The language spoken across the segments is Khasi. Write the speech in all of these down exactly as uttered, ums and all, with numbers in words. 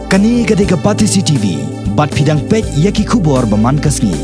Kane ka dei ka Batesi T V, bad phi dang peit ïa ki khubor ba man ka sngi.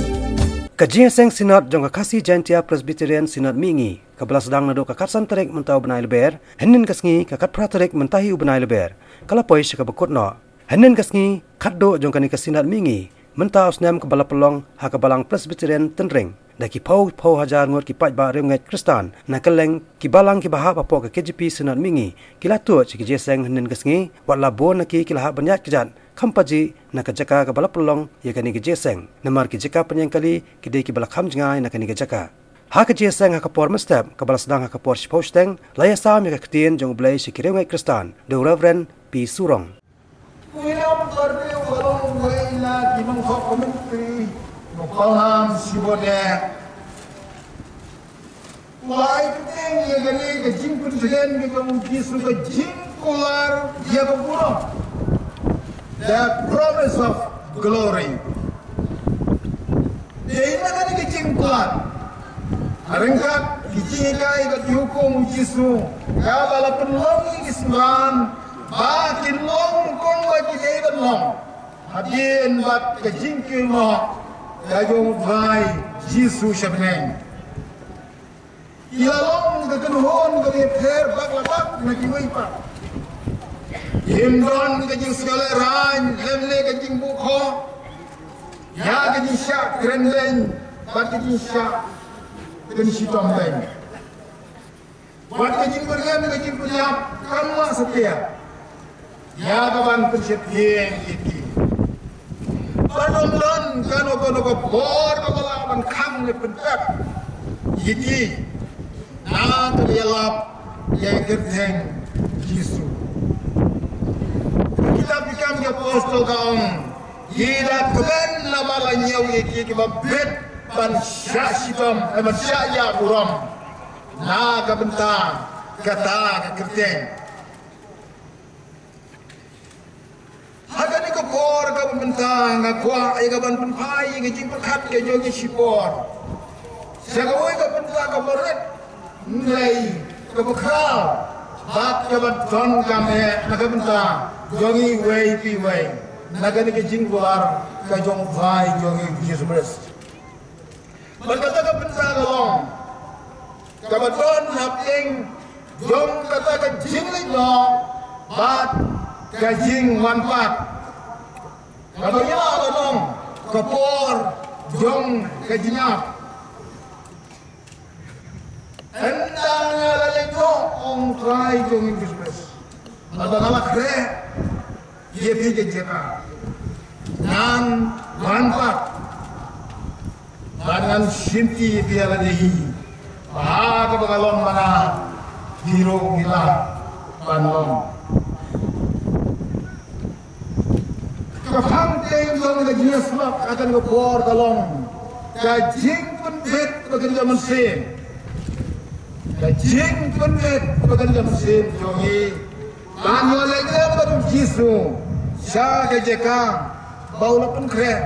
Ka jingïaseng Synod jong ka Khasi Jaintia Presbyterian Synod Mihngi, kaba la sdang naduh ka khatsan tarik mynta u bnai Lber, hynnin ka sngi ka khatphra tarik mynta hi u bnai Lber, ka la poi sha kaba kut noh. Hynnin ka sngi khatduh jong kane ka Synod Mihngi, mynta u snem kaba la pynlong ha ka Balang Presbyterian Tynring. Da ki phew phew hajar ngut ki paidbah riewngeit Khristan na kylleng ki balang kiba hap hapoh ka K J P Synod Mihngi ki la tuh sha ka jingïaseng hynnin ka sngi, wat la bun na ki ki la hap ban ïaid kjat kham pajih na ka jaka kaba la pynlong ïa kane ka jingïaseng, namar ki jaka pynïeng kali ki dei kiba la kham jngai na kane ka jaka. Ha ka jingïaseng ha ka por mynstep kaba la sdang ha ka por shiphew shiteng, la ïasam ïa ka ktien jong U Blei sha ki riewngeit Khristan da u Reverend P Surong. Uilam Kharpe u ba long uwei na ki nongthoh ka myntri, u Paul Nang Shibode, u la ai kyrteng ïa kane ka jingpynthikna ka jong u Jisu ka jingkular ïa ka burom, the promise of glory. Dei na kane ka jingkular, ryngkat ki jinghikai bad ki hukum u Jisu, kaba la pynlong ïa ki synran ba kin long kumba ki dei ban long, hadien bad ka jingkyrkhu ka jong U Trai Jisu sha bneng. Ki la long ka kynhun kaba ïapher bak la bak na kiwei pat. Kim don ka jingskhem lehrain lymne ka jingbuh khoh ïa ka jingshah kren beiñ bad ka jingshah pynshitom beiñ, bad ka jingpyrkhat ka jingpynïap kam lah satia ïa ka ban pynsheptieng ïa ki. Bad ym don kano kano ka bor kaba lah ban khang ne pyntep ïa ki na ka ïalap ïa ka kyrteng Jisu. Kitab Ki Kam ki Apostol ka ong, ki da kmen namar la ñiew ïa ki kiba bit ban shah shitom, eh, ban shah ïa burom na ka bynta kata ka kyrteng. Ha kane ka por kaba mynta nga kwah ïa ka ban pynphai ïa ka jingpyrkhat ka jong ngi shipor sha kawei ka bynta kaba rit, hynrei kaba khraw bad kaba donkam eh na ka bynta jong ngi iwei pa iwei na kane ka jingkular ka jong U Trai jong ngi Jisu Khrist. Bad kata ka bynta ka long kaba don hapdeng jong kata ka jingleit noh bad ka jingwan pat, kaba ïa la long ka por jong ka jingap. Ynda nga la leit noh, ong Trai jong ngi Jisu Khrist, bad ba nga la khreh ïa phi ka jaka, ngan wan pat bad ngan shimti ïa phi ïa lade hi, ba ha kaba nga long ma nga, phi ruh phin lah ban long. Ka phang teng jong ka jingïasyllok ha kane ka por ka long ka jingpynbit ba ka dei ka mynsiem. Ka jingpynbit ba ka dei ka mynsiem jong ngi ban ïoh leit lem bad U Jisu sha ka jaka ba u la pynkhreh.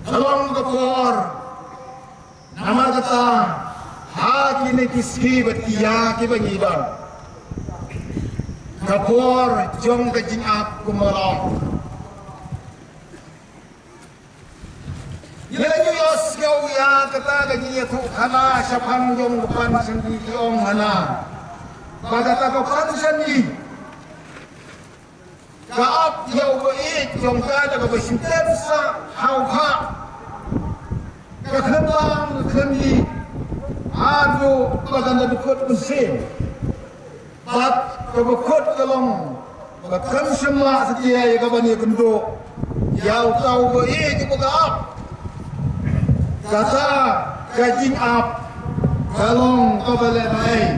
Ka long ka por, namar kata ha kine ki sngi bad ki ïa kiba ngi don, ka por jong ka jingap kumba long. Ngi la ïohsngew ïa kata ka jingïathuhkhana shaphang jong ka Palm Sunday, ki ong hana ba kata ka Palm Sunday ka ap ïa u baieit jong ka da kaba shim tep sah ha u khah, ka khlem bam ka khlem dih, haduh ba kan da dkut mynsiem. Bad kaba kut ka long ba kan shym lah satia ïa ka ban ïakynduh ïa uta u baieit uba ka ap. Kata ka jingap ka long kaba lehnohei.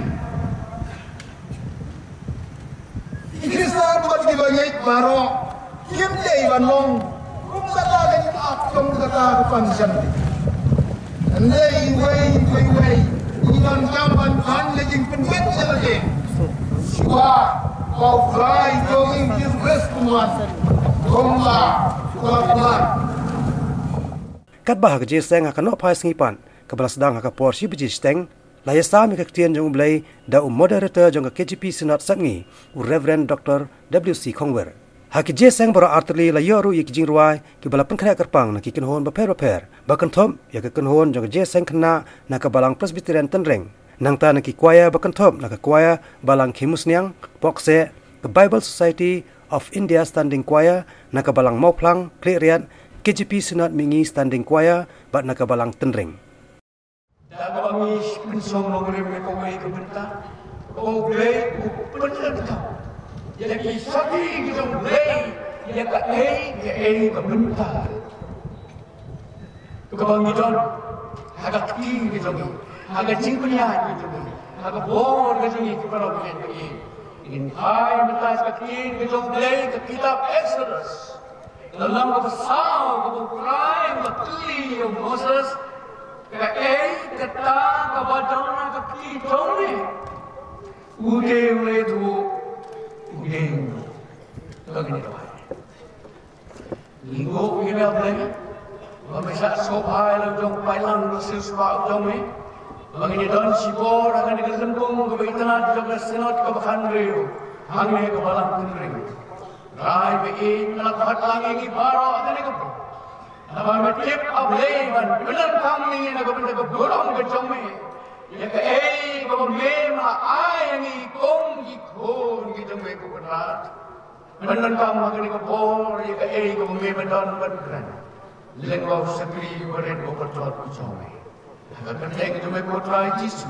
Ki Khristan bad kiba ngeit baroh kim dei ban long kum kata ka jingap jong kata ka Palm Sunday. Hynrei iwei pa iwei ngi donkam ban don ka jingpynbit ïa lade shuwa ba U Trai jong ngi Jisu Khrist un wan kumba u la plan. Katba ha ka jingïaseng ha ka nohphai sngi pat kaba la sdang ha ka por shi baje shiteng, La ïasam ïa ka ktien jong U Blei da u Moderator jong ka K J P Synod Sepngi, u Reverend Doctor W C Khongwer. Ha ki jingïaseng baroh artylli la ïoh ruh ïa ki jingrwai kiba la pynkhreh kyrpang na ki kynhun bapher bapher, ba kynthup ïa ka kynhun jong ka jingïaseng khynnah na ka Balang Presbyterian Tynreng. Nangta na ki kwaya ba kynthup na ka kwaya Balang Khimusniang, Pokseh, ka Bible Society of India Standing Choir, na ka Balang Mawphlang, Khliehriat, K J P Synod Mihngi Standing Choir, bad na ka Balang Tynreng. Da kaba ngi pynsong nongrim ïa kawei ka bynta, ko U Blei u pynlong ka ïa ki shakri ki jong U Blei ïa kaei kaei ka bynta. Kaba ngi don ha ka kti ka jong ngi, ha ka jingpynïaid ka jong ngi, ha ka bor ka jong ngi, ki para bangeit, ngin phai mynta sha ka ktien ka jong U Blei, ka kitab Exodus. Ka lynnong kaba saw, kaba U Trai u la kylli ïa u Moses, kaei kata kaba don ha ka kti jong me? U dei u leh, u dei u leh. Ka kine kaba ngi nguh ïa U Blei ba me shah sngewbha ïa la u jong u paidlang u siewspah u jong me, ba ngin ïa don shipor ha kane ka lympung kaba itynnad jong ka Synod kaba khathynriew hangne ha ka Balang Tynreng. Trai, me ïeit, me la kyrpad lang ïa ngi baroh ha kane ka por. Naba me tip, A Blei, ban pyndonkam ïa ngi na ka bynta ka burom ka jong me, ïa kaei kaba me la ai ïa ngi kum ki khun ki jong me, ko Kynrad. Pyndonkam ha kane ka por ïa kaei kaba me ba don ban kren lyngba u shakri barit ba patlot u jong me. Ha ka kyrteng jong me, ko Trai Jisu,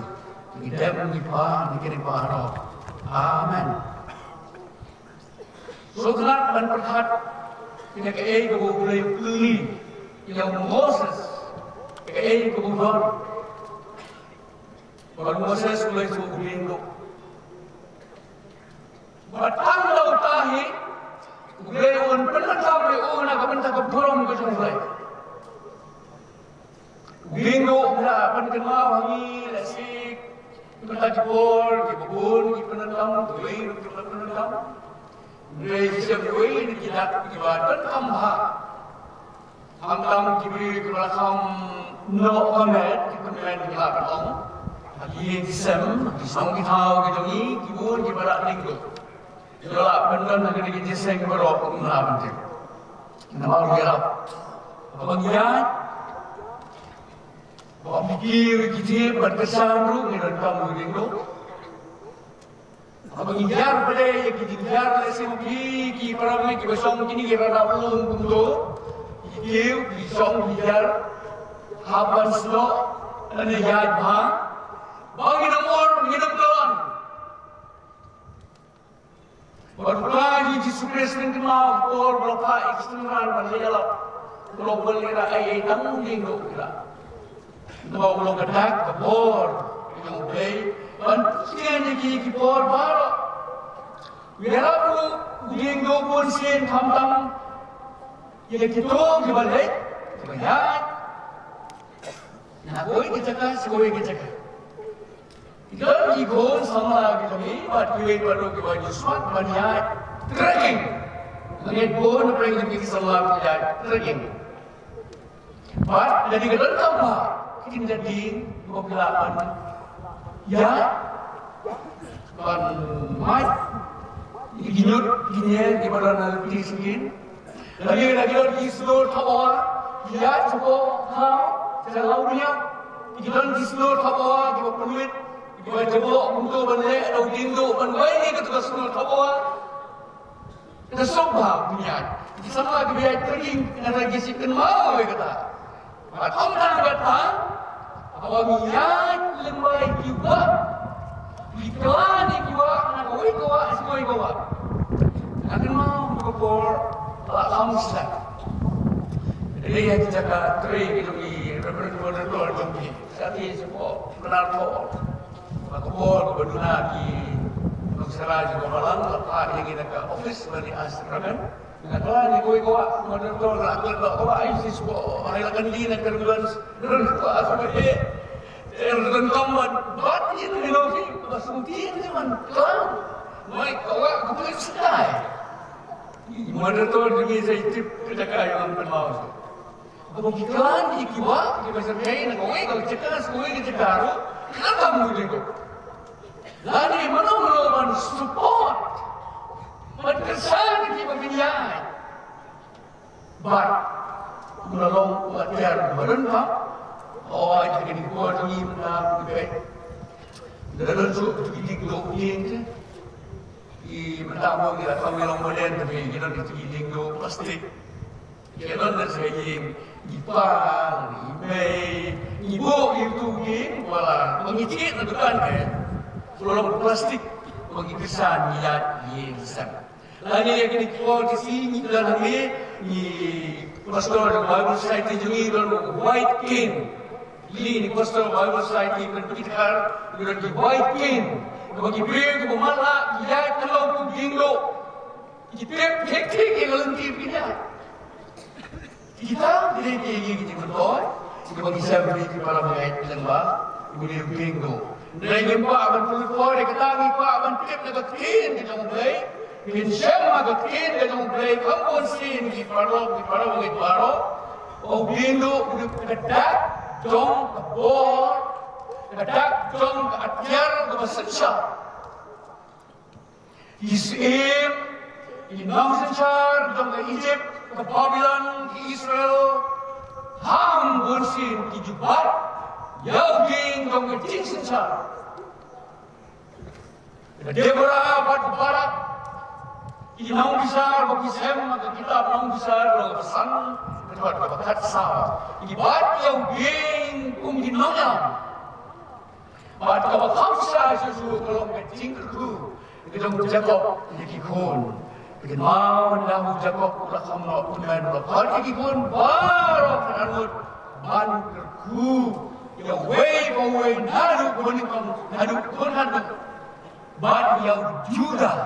ngi dem ngi pan ïa kine baroh. Amen. Sngewtynnat ban pyrkhat ïa kaei kaba U Blei u kylli ïa u Moses, ïa kaei kaba u don. Bad u Moses u la ïathuh, u dieng duh. Bad tang da uta hi U Blei un pyndonkam ïa u na ka bynta ka burom ka jong U Blei. U dieng duh u la pynkynmaw ha ngi lehse, mynta ki por kiba bun ki pyndonkam, kiwei ruh ki la pyndonkam. Hynrei ki shem kiwei na ki dak kiba donkam bha. Khamtam ki briew kiba la kham noh ka met, ki pynmen ki la pynlong. Ha ki ïing ki sem, ki shnong ki thaw ki jong ngi, ki bun kiba la dieng duh. Ki la pyndon ha kine ki jingïaseng baroh, kum la pyntip. Namar u ïarap ba ngi ïaid, ba ngi kiew ïa ki jingtip bad kyrshan ruh, ngi donkam u dieng duh. Haba ngi hiar pat ïa ki jinghiar, lehse ki, ki para bangeit kiba shong kine ki radap lum kumto, ki kiew, ki shong, ki hiar, hap ban snoh, lane ïaid bha, ba ngin ym or, ngin ym kyllon. Bad U Trai Jisu Khrist u kynmaw, por ba la phah ïa ki synran ban leh ïalap, u la ong ba leh ei ei tang u dieng duh u la. Namar u long ka dak ka bor jong U Blei ban pyntian ïa ki, ki por baroh. U ïarap ruh u dieng duh bun sien, khamtam ïa kito kiba leit, kiba ïaid na kawei ka jaka sha kawei ka jaka. Ki don ki khun samla ki jong ngi bad kiwei pat ruh kiba ju smat ban ïaid trekking. Nga ngeit bun na pdeng jong ngi ki samla ki ïaid trekking. Bad lada ki donkam bha, kin da ding ba ki lah ban ïaid, ban mait ïa ki ñiut ki ñier kiba don ha lynti sha ki. Lada, lada ki don ki shlur thaw oa, ki ïaid shapoh thaw, sha Lawbniah. Ki don ki shlur thaw oa kiba pynwit, kiba jaboh kumto ban leh da u dieng duh ban wai ïa kata ka shlur thaw oa. Ka suk bha u pynïaid. Ki samla kiba ïaid trekking, ngan ïa ki shu kynmaw ïa kata. Bad ym tang kata, haba ngi ïaid lyngba ki wah, ngi kyllan ïa ki wah na kawei ka wah sha kawei ka wah. Nga kynmaw ka por la kham slem. Dei ïa ki jaka trei ki jong ngi, Reverend Doctor jong ngi. Sa ki shu ko, kena ko. Ba ka por ba duna ki nongshakri jong ka balang, la phah ïa ngi na ka office ban ïa ask ramen. Nga kyllan ïa kawei ka wah, Mother Tongue, nga kyllan ïa ka wah, ai sis ko, ai la kan di na ka ambulance. Ren ko, aku ba eh. Eh, ren kam ban, bat ïa ngi nong ki, ba sum ti ngi man kyllan. Mai ka wah, ku pun sekai. Mother Tongue, ngi sa tip ka jaka ïa ngan pynlong. Haba ki klan ïa ki wah kiba jyrngei na kawei ka jaka sha kawei ka jaka ruh, khlem da mut ïa ka. Lane mano mano ban support, ban kyrshan ïa kiba pynïaid. Bad u la long u atiar uba don kam. O, ai, kine ki por jong ngi mynta ki peit. Da don shuh ki dieng duh ïing te. Ki mynta mo ngi la kham ngi long modern te, ngi don ki dieng duh plastik. Ki don da sa ïing, ngi pal, ngi mei, ngi buh ïa utu u ïing, wala ba ngi jied na dukan te. Ka long plastik, ba ngi kyrshan, ngi ïaid ïing sem. Lane ïa kine ki por ki sngi ngi don hangne, ngi pastor jong Bible Society jong ngi don White Cane. Ngi, ngi pastor Bible Society, Presbyterian Church, ngi don ki White Cane. Ba ki briew kiba matlah ki ïaid kyllon utu u dieng duh. Ki tip thik thik ïa ka lynti ba ki ïaid. Kita ki dei ki, ki, ki jingmyntoi kiba ngi shem ïa ki para bangeit lyngba une u dieng duh. Hynrei ngim kwah ban pynlut por ïa kata, ngi kwah ban tip na ka ktien ka jong U Blei. Ngin shem ha ka ktien ka jong U Blei kum u bun sien, ki paralok, ki para bangeit baroh. U dieng duh u dei ka dak jong ka bor, ka dak jong ka atiar kaba synshar. Ki syiem, ki nongsynshar jong ka Egypt, ka Babilon, ki Israel, ha u bun sien ki ju bat ïa u dieng jong ka jingsynshar. Ka Deborah bad u Barak, ki nongbishar ba ki shem ha ka kitab Nongbishar, lynnong kaba san, ka dkhot kaba khatsaw. Ki bat ïa u dieng kum ki nongïalam. Bad kaba kham shai shuh shuh ka long ka jingkyrkhu ka jong u Jakob ïa ki khun. Ka jingmut ynda u Jakob u la kham noh tymmen, u la khot ïa ki khun baroh khatar ngut ban kyrkhu ïa uwei pa uwei, naduh kaba nyngkong haduh kaba khatduh. Bad ïa u Judah.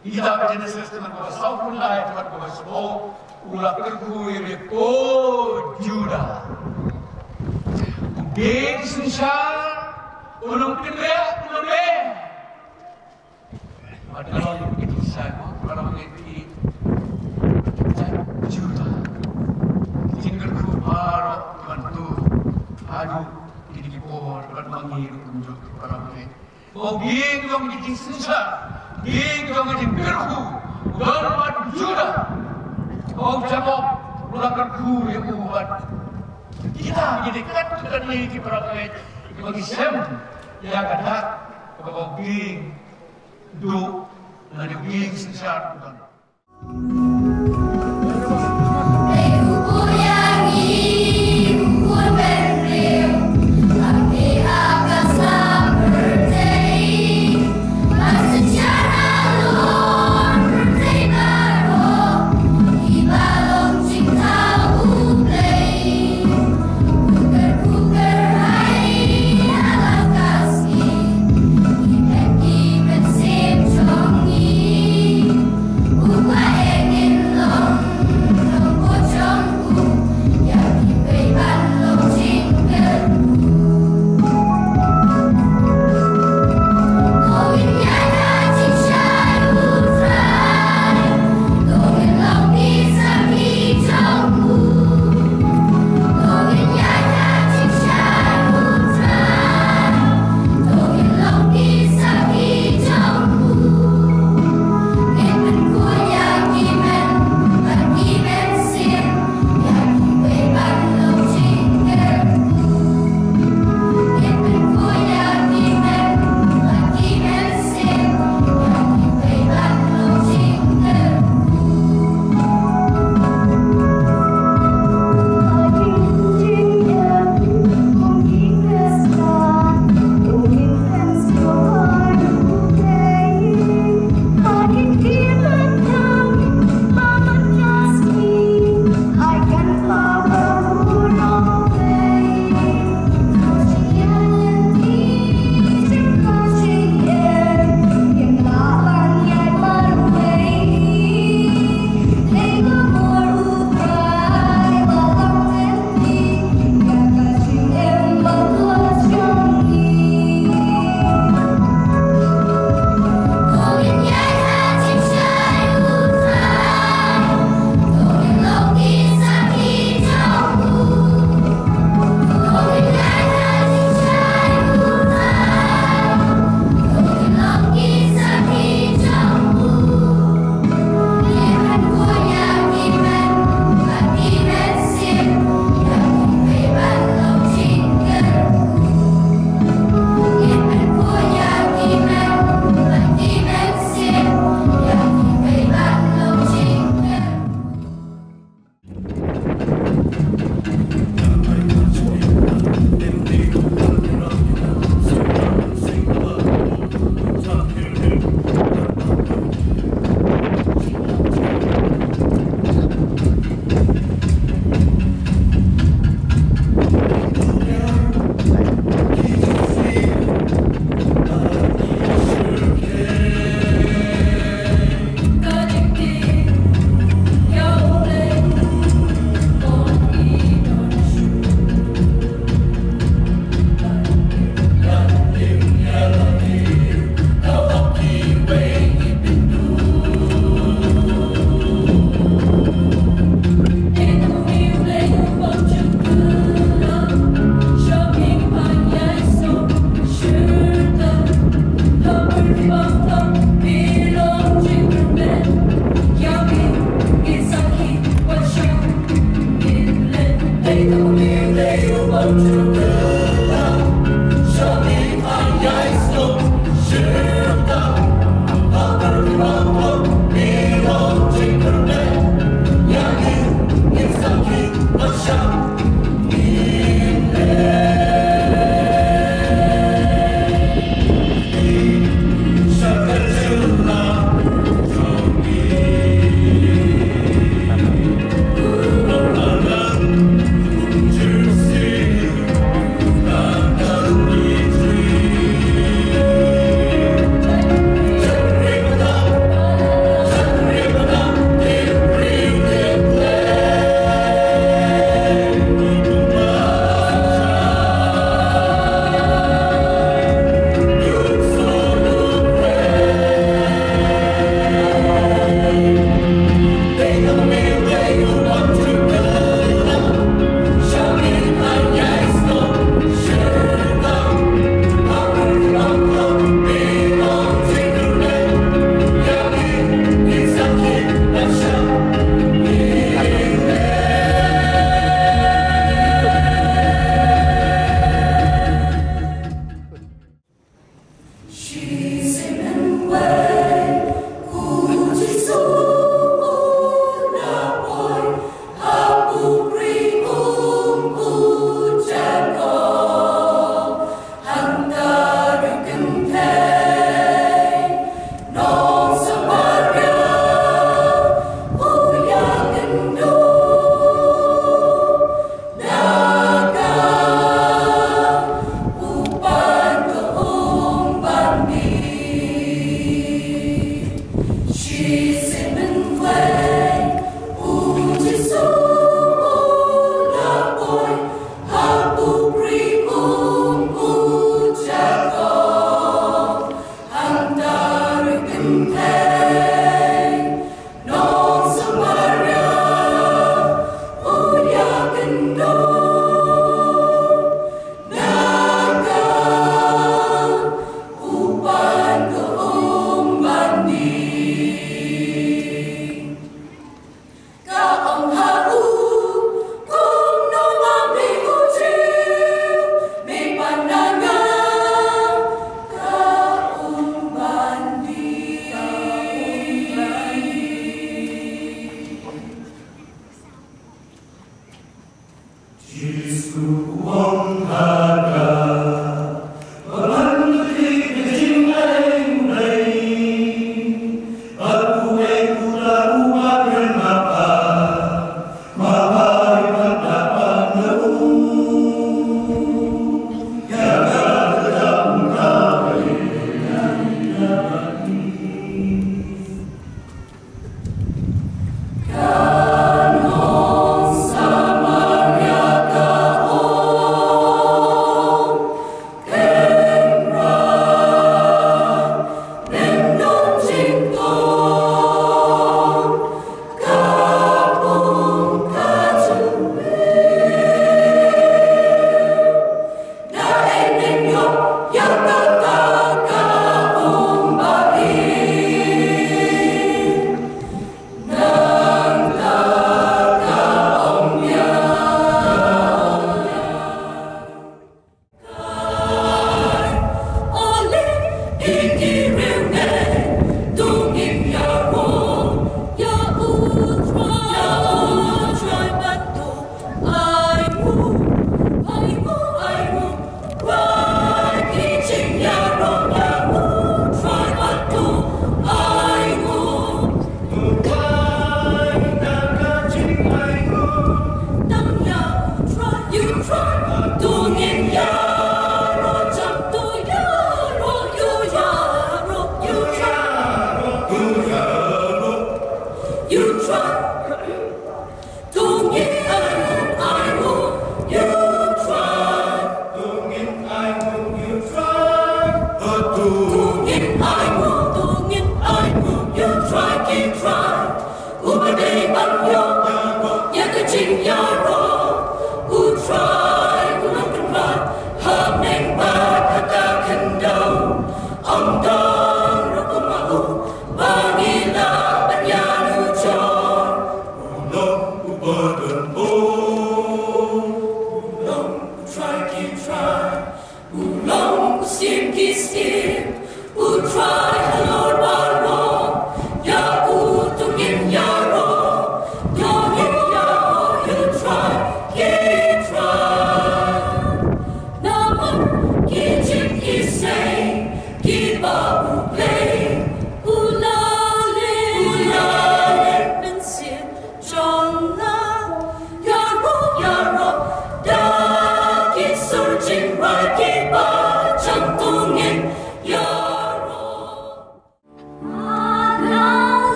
Kitab Genesis, lynnong kaba sawphew lai, dkhot kaba shiphew, u la kyrkhu ïa me ko Judah. U dieng synshar un ym kynriah kum me. Bad ka long ka jingshisha, para bangeit, ki Judah. Ki jingkyrkhu baroh ki wan tu haduh kine ki por, bad ma ngi ruh kumjuh, para bangeit. Ba u dieng jong ka jingsynshar, dieng jong ka jingkyrkhu, u don bad u Judah. Ba u Jakob u la kyrkhu ïa u bad kita ki dei katto katne ki para bangeit kiba ngi shem ïa ka dak kaba u dieng duh lane u dieng synshar u don.